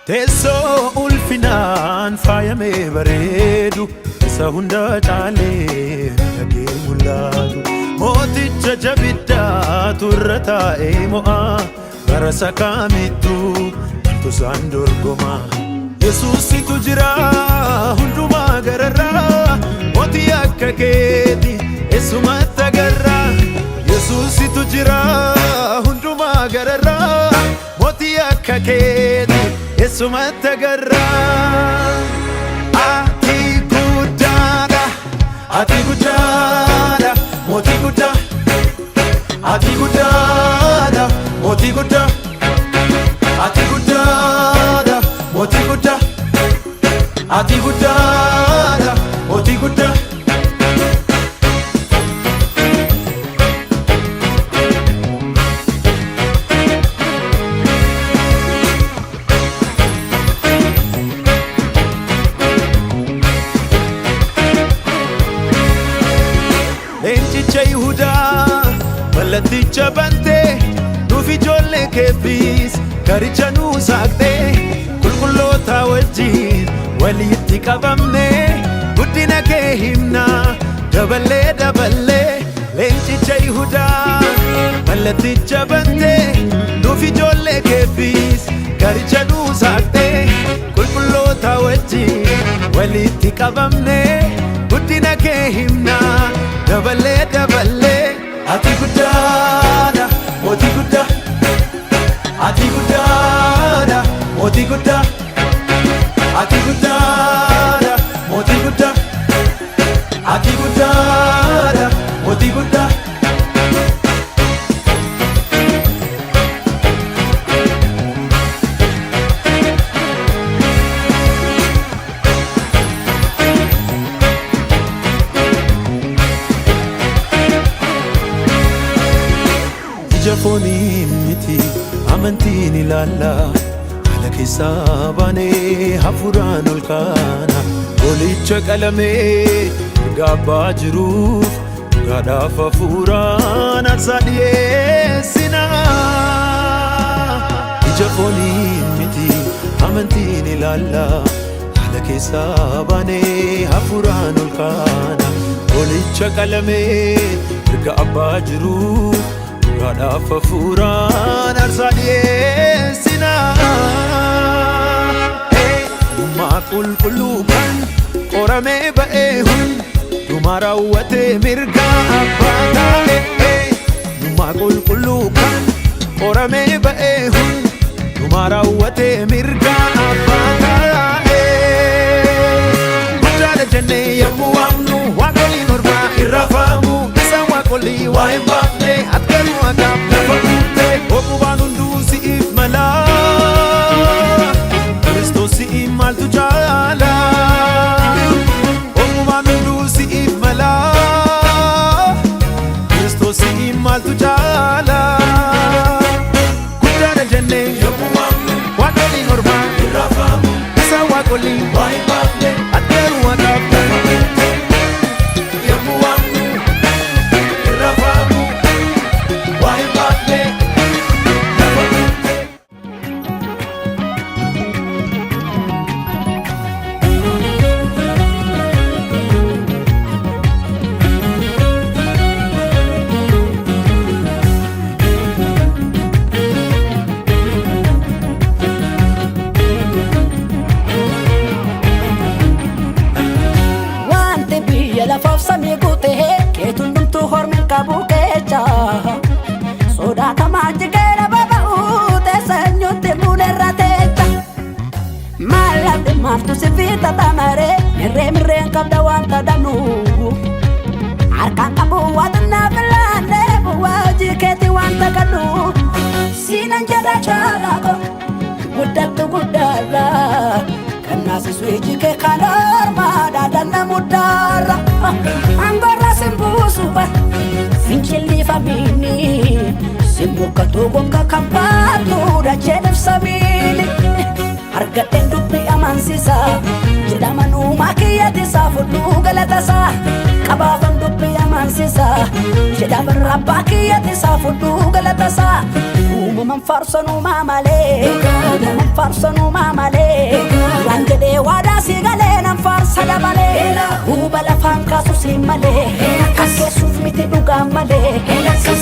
Teessoo ulfinaan faayamee bareedu isa hunda caalee miidhagee mul'atu. Mooticha jabiddaatu irra taa'ee mo'a bara sakaamittuu maaltu isaan dorgoma. Yesuusitu jira hundumaa gararraa mootii akka keeti eessumatti agarraa. Yesuusitu jira hundumaa gararraa mootii akka keeti eessumatti agarraa. Ati guddaadha, ati guddaadha, mootii guddaa. Ati guddaadha, mootii guddaa. Ati guddaadha, mootii guddaa. Ati guddaadha, mootii guddaa. Leencicha Yihudaa mallatticha bantee nuuf ijoollee keefis garicha nuu saaqxee qulqulloota wajjin walitti qabamne guddina kee himna daballee daballee. Leencicha Yihudaa mallatticha bantee nuuf ijoollee keefis garicha nuu saaqxee qulqulloota wajjin walitti qabamne guddina kee himna daballee daballee. Ati guddaadha, mootii guddaa. Ati guddaadha, mootii guddaa. Ati guddaadha, mootii guddaa. Ati guddaadha, mootii guddaa. Ija foonii miti amantiin ilaalla haala keessaa baanee hafuuraan ol kaana. Hoolicha qalamee mirga abbaa jiruuf dhugaadhaaf hafuuraan aarsaa dhiyeessina. Ija foonii miti amantiin ilaalla haala keessaa baanee hafuuraan ol kaana. Hoolicha qalamee mirga abbaa jiruuf dhugaadhaaf hafuuraan aarsaa dhiyeessina. Dhummaa qulqulluu kan qoramee ba'ee hundumaa raawwatee mirga abbaa taa'e. Dhummaa qulqulluu kan qoramee ba'ee hundumaa raawwatee mirga abbaa taa'e. Guddaadha jennee yommuu waamnu waaqoliin ormaa irraa faamu isaan waaqolii waa hin baafne ati garuu waaqaaf lafa guute ogubaan hunduu si'iif mala. Kiristoos si'iif maaltu caala? Ogubaan hunduu si'iif mala. Kiristoos si'iif maaltu caala? Guddaadha jennee yommuu waamnu waaqoliin ormaa irraa faamu isaan waaqolii waa hin baafne ati garuu waaqaaf lafa guute yommuu waamnu irraa faamu waa hin baafne lafa guute. Wanti biyya lafaaf samii guutee keetuun dhumtuu hormiin qabu keecha. Sodaatamaa jigeera baba'uu teessanyuutti muulerra teecha. Maallaqni maaltu si fiixata maree mirree mirreen qabda wanta danuu. Harkaan qabu waaxinaa filaanee bu'aa hojii keetii wanta gadhu. Siinan jedha caalaa guddattu guddaarra. Kan naasisu iji kee kan ormaadha danna muddaarra. Angorra sin buusu bar fincilliifamiini. Sin bukkatu gonka kan baatu dacheen ibsamiini. Argadheen dubbii amansiisa jedhaman uumaa kiyyatisaa fudhuu galatasaa. Qabaafan dubbii amansiisa jedhaman abbaa kiyyatisaa fudhuu galatasaa. Uumama Naman faarsanuu malee, naman faarsanuu malee, waan jedhee waadaa si galee nan faarsa dabalee. Huuba lafaan kaasu si malee, kan keessuuf miti dhugaa malee,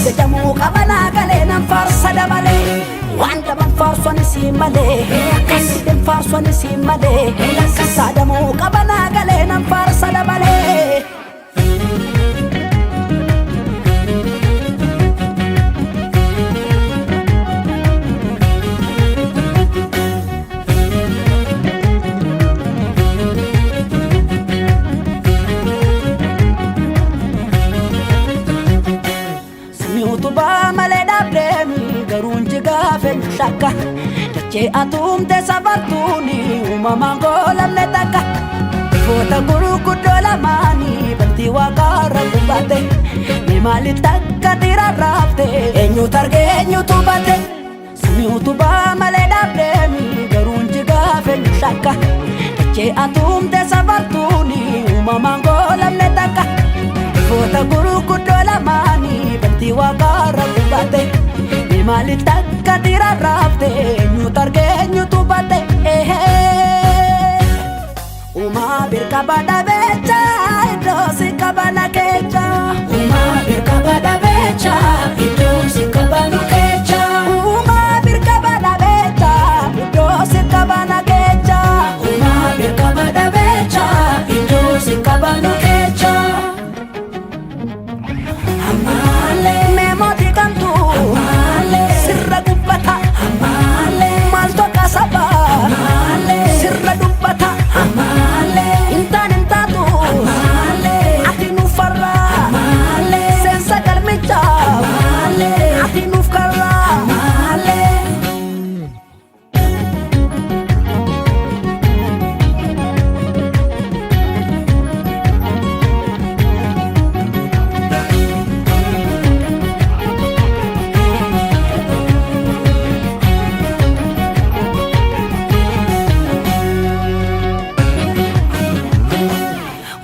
jedhamuu qabanaa galee nan faarsa dabalee. Waan daban faarsuun si malee, kan diden faarsuun si malee, saadamuu qabanaa galee nan faarsa dabalee. Samii utubaa malee dhaabdeemi garuu injigaa feenyu shakka. Dachee atumte safartuuni uumamaan goolamne takka. Bifoota gurguddoo lamaanii bantii waaqaarra gubbate. Mee maaliif takka dhiirarraafte eenyutu arge eenyutu hubate? Samii utubaa malee dhaabdeemi garuu injigaa feenyu shakka. Dachee atumte safartuuni uumamaan goolamne takka. Bifoota gurguddoo lamaanii bantii waaqaarra gubbate. Mee maaliif takka dhiirarraafte eenyutu arge eenyutu hubate? Uumaa birqaba dhabeecha iddoo si qabana keecha. Uumaa birqaba dhabeecha iddoo si qabanu keecha. Uumaa birqaba dhabeecha iddoo si qabana keecha. Uumaa birqaba dhabeecha iddoo si qabanu keecha. Amaalee. Mee mootii kamtu Amaalee. sirra gubbata? Amaalee. Maaltu akka saba Amaalee. sirra dubbata? Amaalee. Hintaan hin taatu Amaalee. ati nuuf farra. Amaalee. Seensa galmicha Amaalee. ati nuuf karra. Amaalee.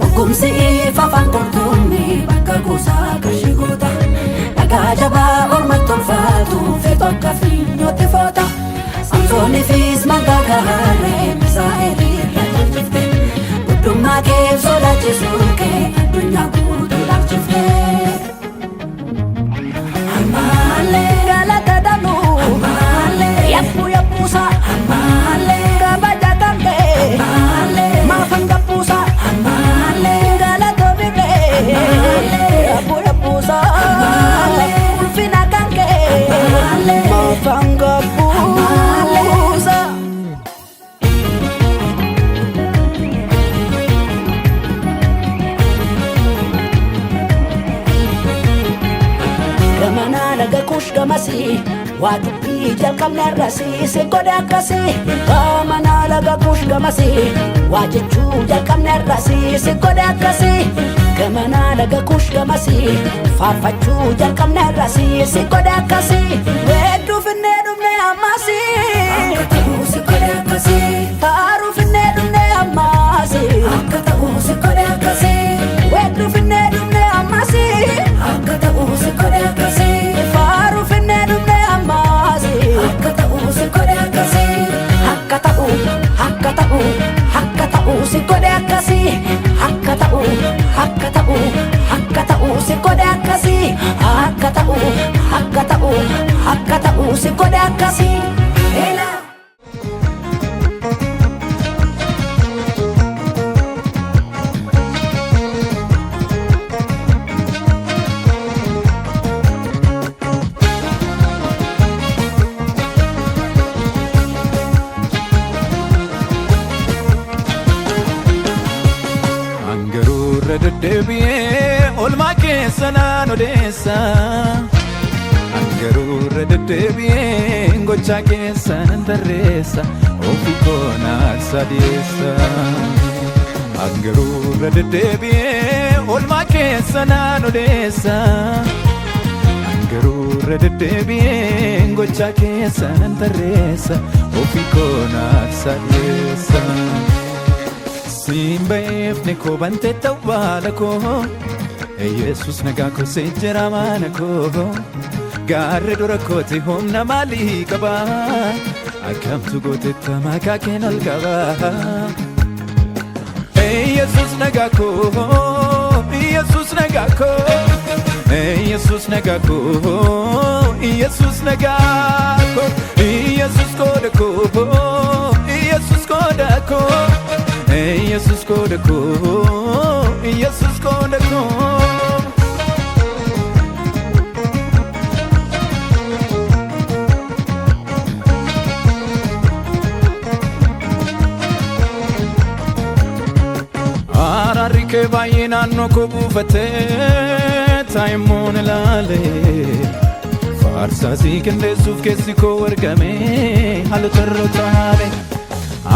Ogumsi ifa afaan qurxummii bakka kuusaa qarshii guuta. Dhagaa jabaa orma tolfaatu feetu akka fiinyootti foota. Samsooniifis mangaa harree misaa'elii irra tolchifte. Guddummaa kee sodaachisuu kee addunyaa guutuu laalchifte. Amaalee. Galata danuu Amaalee. yabbuu yabbuusa Amaalee. kabaja kan ta'e Amaalee. maafan gabbuusa Amaalee. galata birree yabbuu yabbuusa ulfina kan ka'e Amaalee. maafan gabbuusa. Gamanaa laga kush gamasii waa dubbii jalqabne irrasii si godhe akkasii. Gamanaa laga kush gamasii waa jechuu jalqabne irrasii si godhe akkasii. Gamanaa laga kush gamasii faarfachuu jalqabne irrasii si godhe akkasii. Weedduu finnee dhumne ammasii. Akka ta'uu si godhe akkasii. Faaruu finnee dhumne ammasii. Akka ta'uu si godhe akkasii. Weedduu finnee dhumne ammasii. Akka ta'uu si godhe akkasii. Faaruu finnee dhumne ammasii. Akka ta'uu si godhe akkasii. Akka ta'u, akka ta'u, akka ta'u si godhe akkasii. Akka ta'u, akka ta'u, akka ta'u si godhe akkasii. Akka ta'u, akka ta'u, akka ta'u si godhe akkasii. Ela. Angaruu irra deddeebi'ee oolmaa keessa naan odeessa. Angaruu irra deddeebi'ee gochaa keessa nan tarreessa. Ofii koo naarsaa dhiyeessa. Angaruu irra deddeebi'ee oolmaa keessa naan odeessa. Angaruu irra deddeebi'ee gochaa keessa nan tarreessa. Ofii koo naarsaa dhiyeessa. Siin beefne koo bante tawwaala koo. Yesus nagaa koo si jira mana koo. Gaarri dura kooti humna maalii qaba? Akkamtu gooteetta maqaa keen ol qaba? Yesus nagaa koo, Yesus nagaa koo, Yesus nagaa koo, Yesus nagaa koo, Yesus qooda koo, Yesus qooda koo, Yesus qooda koo, Yesus qooda koo. Araarri kee baay'ee naannoo koo buufatee taa'immoon ilaale. Faarsaa sii qindeessuuf keessi koo argame haalota irra taale.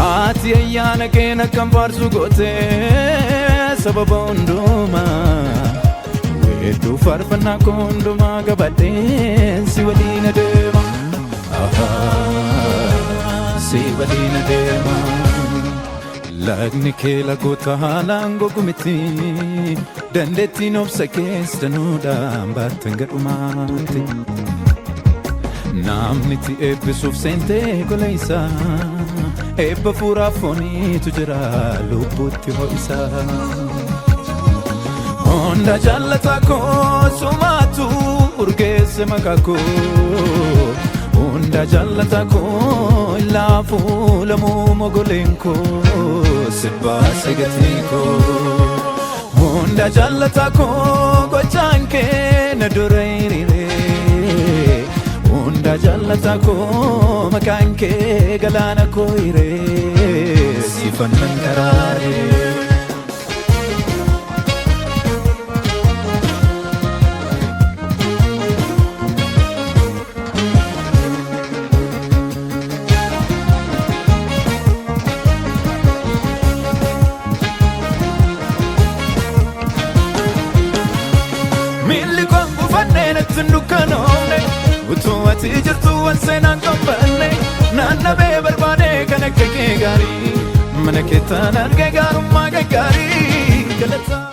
Ati ayyaana keen akkam faarsu gootee sababa hundumaa. Weedduu faarfannaa koo hundumaa qabadheen si waliin adeema. Si waliin adeema. Lagni kee lagoota haalaan gogu miti. Dandeettiin obsa kees danuudhaan baattan gadhumaatti. Namni ti eebbisuuf seentee gola isaa. Eebba fuuraaf fooniitu jira lubbuutti ho'isaa. Hunda jaallataa koo sumaatu urgeesse maqaa koo. Hunda jaallataa koo laafuu lamuu mogoleen koo si baase gatii koo. Hunda jaallataa koo gochaan kee na dura hiriiree. Hunda jaallataa koo maqaan kee galaana koo hiree sifannan karaaree. Miilli koon gufannee natti hin dukkanoofne, utuu ati jirtu wal seenaan qophaa'ne. Naannabee barbaade kan akka kee gaarii, mana kee taan argee gaarummaa gaggaarii galataa.